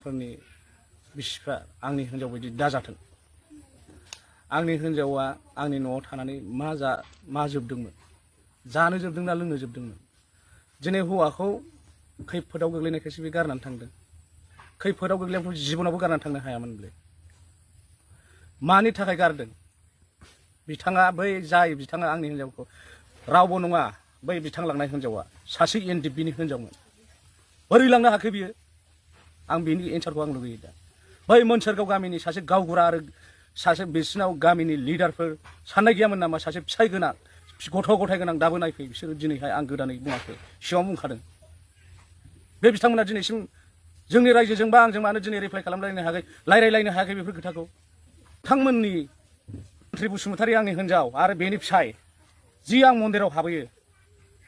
फोरनि बिसिफ्रा आंनि हिन्जाव बायदि दाजाथों। आंनि हिन्जावा आंनि न'आव थानानै मा जोबदोंमोन, जानो जोबदोंना लोंनो जोबदोंमोन। दिनै हौवाखौ खैफोदाव गोग्लैनायखायसो बे गारनानै थांदों। खैफोदाव गोग्लैनायखौ जिबनावबो गारनानै थांनो हायामोनलै। मानि थाखाय गारदों? बिथाङा आंनि हिन्जावखौ रावबो नङा, बै बिथां लांनाय हिन्जावा सासे एनडिएफबिनि हिन्जावमोन। बोरै लांनो हाखो बियो? आं बेनि एन्सारखौ आं लुगैयो दा। बै मोनसोरगाव गामिनि सासे गावबुरा आरो सासे बिसिनाव गामिनि लिडारफोर साननाय गैयामोन नामा? सासे फिसाय गोनां, गथ' गथाय गोनां दाबो नायफै बिसोरो दिनैहाय आं गोदानै बुङाखै, सिगाङाव बुंखादों। बे बिथांमोना दिनैसिम जोंनि रायजोजोंबा आंजों मानो दिनै रिप्लाइ खालामलायनो हायाखै, रायलायलायनो हायाखै बेफोर खोथाखौ। बिथांमोननि मन्त्रि बसुमतारी आंनि हिन्जाव आरो बेनि फिसाय जि आं मन्दिराव हाबहैयो,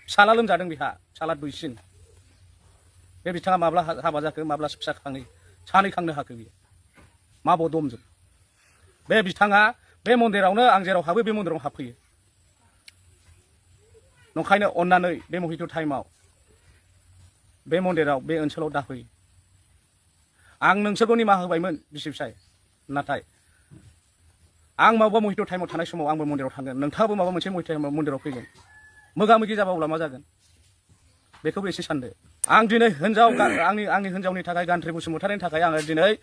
फिसाला लोमजादों बेहा, फिसाला दुइसिन। बे बिथाङा माब्ला हाबा जाखो, माब्ला फिसा सानै खांनो हाखो बियो? मा दमजों? बे बिथाङा बे मन्दिरावनो आं जेराव हाबो बे मन्दिरावनो हाबफैयो। नंखायनो अननानै बे महित' टाइमाव बे मन्दिराव बे ओनसोलाव दाफै। आं नोंसोरखौ निमाहा होबायमोन बिसि फिसाय, नाथाय आं माबा महित' टाइमाव थानाय समाव आंबो मन्दिराव थांगोन, नोंथाङाबो माबा मोनसे महित' टाइमाव मन्दिराव फैगोन। मोगा मोगि जाबा अब्ला मा जागोन बेखौबो एसे सानदो। आं दिनै आंनि हिन्जावनि थाखाय गान्थ्रि बसुमतारीनि थाखाय आङो दिनै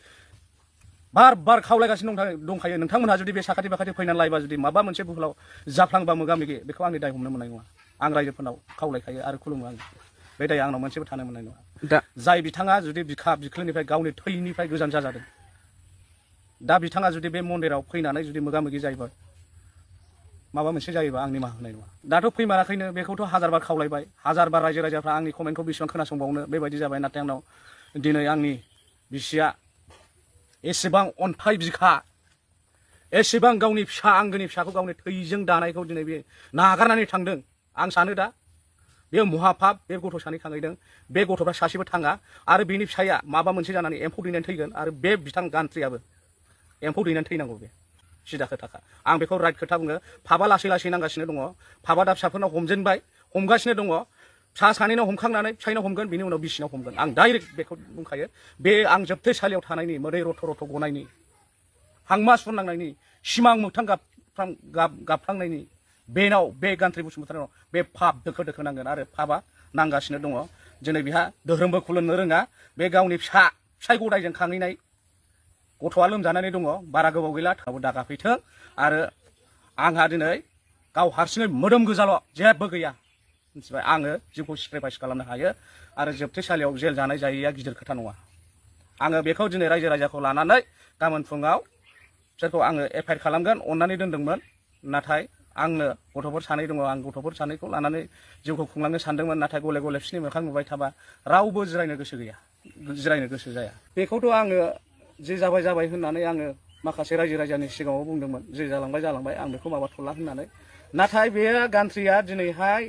बार खावलायगासिनो दंखायो। नोंथांमोनहा जुदि बे साखाथि बाखाथि फैनानै लायोबा, जुदि माबा मोनसे बुहुलाव जाफ्लांबा मोगा मोगि, बेखौ आंनि दाय हमनो मोननाय नङा। आं रायजोफोरनाव खावलायखायो आरो खुलुमो आङो। बे दायआ आंनाव मोनसेबो थानो मोननाय नङा। जाय बिथाङा जुदि बिखा बिख्लोनिफ्राय गावनि थैनिफ्राय गोजान जाजादों, दा बिथाङा जुदि बे मन्दिराव फैनानै जुदि मोगा मोगि जायोबा, माबा मोनसे जायोबा आं निमाहा होनाय नङा। दाथ' फैमाराखैनो, बेखौथ' हाजारबार खावलायबाय, हाजारबार रायजो राजाफ्रा आंनि कमेन्टखौ बेसेबां खोनासंबावनो, बेबायदि जाबाय। नाथाय आंनाव दिनै आंनि बिसिया एसेबां अन्थाइ बिखा, एसेबां गावनि फिसा आंगोनि फिसाखौ गावनि थैजों दानायखौ दिनै बे नागारनानै थांदों। आं सानो दा बेयो महापाप। बे गथ' सानै खांहैदों, बे गथ'फ्रा सासेबो थाङा, आरो बेनि फिसाया माबा मोनसे जानानै एम्फौ दैनानै थैगोन, आरो बे बिथां गान्थ्रियाबो एम्फौ दैनानै थैनांगौ। बे सिदा खोथाखा। आं बेखौ राइट खोथा बुङो। पापआ लासै लासै नांगासिनो दङ। पापआ दा फिसाफोरनाव हमजेनबाय, हमगासिनो दङ। फिसा सानैनाव हमखांनानै फिसायनाव हमगोन, बिनि उनाव बिसिनाव हमगोन। आं डाइरेक्ट बेखौ बुंखायो। बे आं जोबथेसालियाव थानायनि, मोदै रथ' रथ' गनायनि, हांमा सुरनांनायनि, सिमां मोगथां गाबफ्लांनायनि, बेनाव, बे गान्थ्रि बसुमतारीनाव बे पाप दोखो दोखो नांगोन। आरो पापआ नांगासिनो दङ। दिनै बिहा धोरोमबो खुलुमनो रोङा। बे गावनि फिसाय गदायजों खांहैनाय गथ'आ लोमजानानै दङ, बारा गोबाव गैला, थाबो दागाफैथों। आरो आंहा दिनै गाव हारसिङै मोदोम गोजाल', जेबो गैया, मिथिबाय। आङो जिउखौ सेक्रिफाइस खालामनो हायो, आरो जोबथेसालियाव जेल जानाय जायैया गिदिर खोथा नङा। आङो बेखौ दिनै रायजो राजाखौ लानानै गाबोन फुङाव बिसोरखौ आङो एफआइआर खालामगोन। अननानै दोनदोंमोन, नाथाय आंनो गथ'फोर सानै दङ। आं गथ'फोर सानैखौ लानानै जिउखौ खुंलांनो सानदोंमोन, नाथाय गले गले बिसोरनि मोखां नुबाय थाबा रावबो जिरायनो गोसो जाया। बेखौथ' आङो जे जाबाय होननानै आङो माखासे रायजो राजानि सिगाङाव बुंदोंमोन, जे जालांबाय आं बेखौ माबाथ'ला होननानै। नाथाय बे गान्थ्रिया दिनैहाय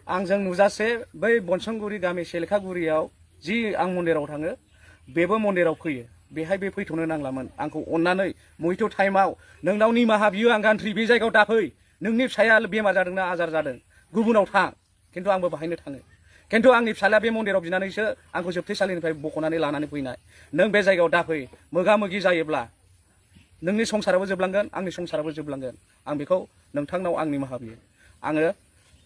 आंजों नुजासे बै बनसंगुरि गामि सेलेखागुरियाव जि आं मन्दिराव थाङो, बेबो मन्दिराव फैयो। बेहाय बे फैथ'नो नांलामोन। आंखौ अननानै महित' टाइमाव नोंनाव निमाहा बियो आं गान्थ्रि, बे जायगायाव दाफै। नोंनि फिसाया बेमार जादोंना आजार जादों, गुबुनाव थां, खिन्थु आंबो बाहायनो थाङो। खिन्थु आंनि फिसालाया बे मन्दिराव बिनानैसो आंखौ जोबथेसालिनिफ्राय बख'नानै लानानै फैनाय। नों बे जायगायाव दाफै। मोगा मोगि जायोब्ला नोंनि संसाराबो जोबलांगोन, आंनि संसाराबो जोबलांगोन। आं बेखौ नोंथांनाव आं निमाहा बियो। आङो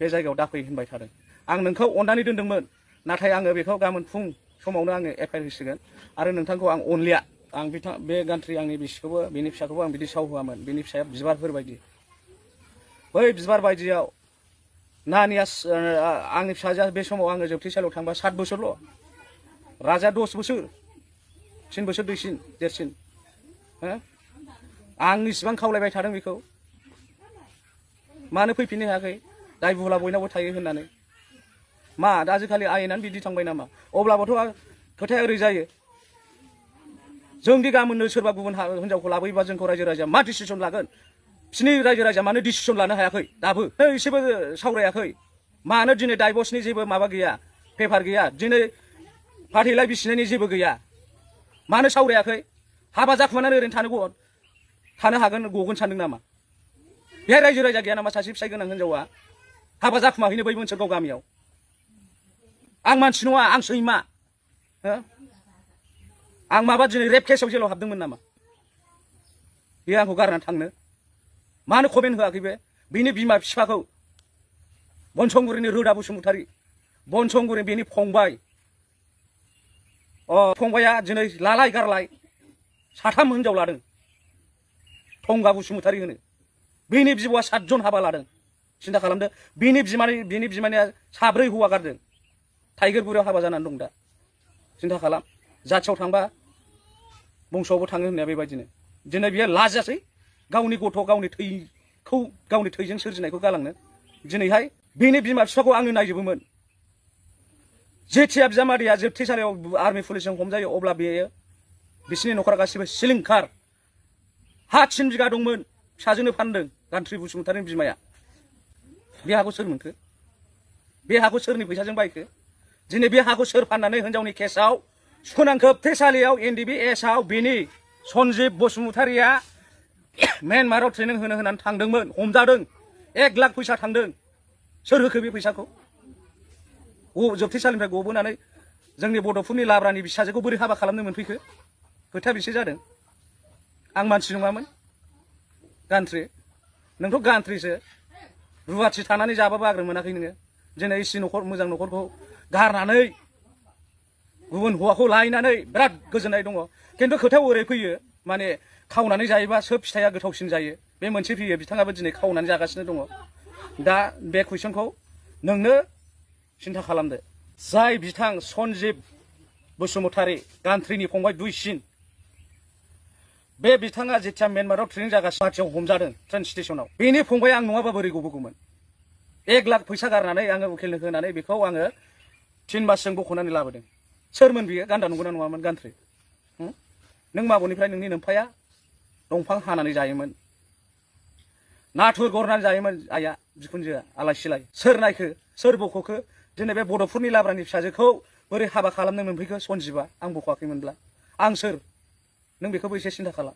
बे जायगायाव दाफै होनबाय थादों। आं नोंखौ अननानै दोनदोंमोन, नाथाय आङो बेखौ गाबोन फुं समावनो आङो एफआइआर होसिगोन। आरो नोंथांखौ आं अनलिया। आं बे गान्थ्रि आंनि बिसिखौबो, बेनि फिसाखौबो आं बिदि साव होआमोन। बेनि फिसाया बिबारफोर बायदि, बै बिबार बायदियाव नानियास। आंनि फिसाजोआ बे समाव आङो जोबथेसालियाव थांबा 7 बोसोरल', राजाया 10 बोसोर, 3 बोसोर देरसिन। आं इसिबां खावलायबाय थादों बेखौ, मानो फैफिननो हायाखै? दाय बुहुला बयनावबो थायो होननानै। मा दा आजिखालि आयेनानो बिदि थांबाय नामा? अब्लाबोथ' खोथाया ओरै जायो, जोंदि गाबोननो सोरबा गुबुन हिनजावखौ लाबोयोबा जोंखौ रायजो राजाया मा डिसिसन लागोन? बिसिनि रायजो राजाया मानो डिसिसन लानो हायाखै दाबो? एसेबो सावरायाखै। मानो दिनै डाइभर्सनि जेबो माबा गैया, पेपार गैया? दिनै फाथैलाइ बिसिनायनि जेबो गैया? मानो सावरायाखै? हाबा जाखुमानानै ओरैनो थानो हागोन, गगोन सानदों नामा? बेहाय रायजो राजा गैया नामा? सासे फिसाय गोनां हिनजावा हाबा जाखुमाहैनो बै मोनसोरगाव गामियाव। आं मानसि नङा, आं सैमा। आं माबा दिनै रेप केसाव जेलाव हाबदोंमोन नामा बे आंखौ गारनानै थांनो मानो कमेन्ट होआखै बे बिनि बिमा बिफाखौ बनसंगुरिनि रोदा बसुमतारी बनसंगुरि बेनि फंबाय फंबाया दिनै लालाय गारलाय साथाम हिनजाव लादों थंगा बसुमतारी होनो बेनि बिब'आ 7 जन हाबा लादों सिन्था खालामदो बेनि बिमानिया 4 हौवा गारदों टाइगारगुरियाव हाबा जानानै दं दा सिन्था खालाम जाथियाव थांबा बंसआवबो थाङो होननाया बेबायदिनो दिनै बियो लाजासै गावनि गथ' गावनि थैजों सोरजिनायखौ गालांनो दिनैहाय बेनि बिमा बिफाखौ आंनो नायजोबोमोन जेथिया बिजामादैया जोबथेसालियाव आर्मि पुलिसजों हमजायो अब्ला बेयो बिसिनि न'खरा गासिबो सिलिंखार हा 3 बिगा दंमोन फिसाजोनो फानदों गान्थ्रि बसुमतारीनि बिमाया बे हाखौ सोर मोनखो बे हाखौ सोरनि फैसाजों बायखो दिनै बे हाखौ सोर फाननानै हिनजावनि केसआव सुखोनांखोबथेसालियाव NDBS-आव बेनि सन्जिब बसुमतारीया म्यानमाराव ट्रेनिं होनानै थांदोंमोन हमजादों 1 लाख फैसा थांदों सोर होखो बे फैसाखौ जोबथेसालिनिफ्राय गबोनानै जोंनि बड'फोरनि लाब्रानि फिसाजोखौ बोरै हाबा खालामनो मोनफैखो खोथाया बेसो जादों आं मानसि नङामोन गान्थ्रि नोंथ' गान्थ्रिसो रुवाथि थानानै जाबा बाग्रो मोनाखै नोङो दिनै इसे मोजां न'खरखौ गारनानै गुबुन हौवाखौ लायनानै बिराद गोजोननाय दङ खिन्थु खोथायाव ओरै फैयो माने खावनानै जायोबा सोब फिथाइया गोथावसिन जायो बे मोनसे फैयो बिथाङाबो दिनै खावनानै जागासिनो दङ दा बे कुइसनखौ नोंनो सिन्था खालामदो जाय बिथां सन्जिब बसुमतारी गान्थ्रिनि फंबाय दुइसिन बे बिथाङा जेथिया म्यानमाराव ट्रेनिं जागासिनो गुवाहाटियाव हमजादों ट्रेन स्टेसनाव बेनि फंबाय आं नङाबा बोरै गबोगौमोन 1 लाख फैसा गारनानै आङो उकिलनो होनानै बेखौ आङो 3 मासजों बख'नानै लाबोदों सोरमोन बियो गान्दा नंगौना नङामोन गान्थ्रि नों माबनिफ्राय नोंनि नोमफाया दंफां हानानै जायोमोन नाथुर गरनानै जायोमोन आइया बिखुनजोआ आलाय सिलाय सोर नायखो सोर बख'खो दिनै बे बड'फोरनि लाब्रानि फिसाजोखौ बोरै हाबा खालामनो मोनफैखो सन्जिबा आं बख'आखैमोनब्ला आं सोर नों बेखौबो एसे सिन्था खालाम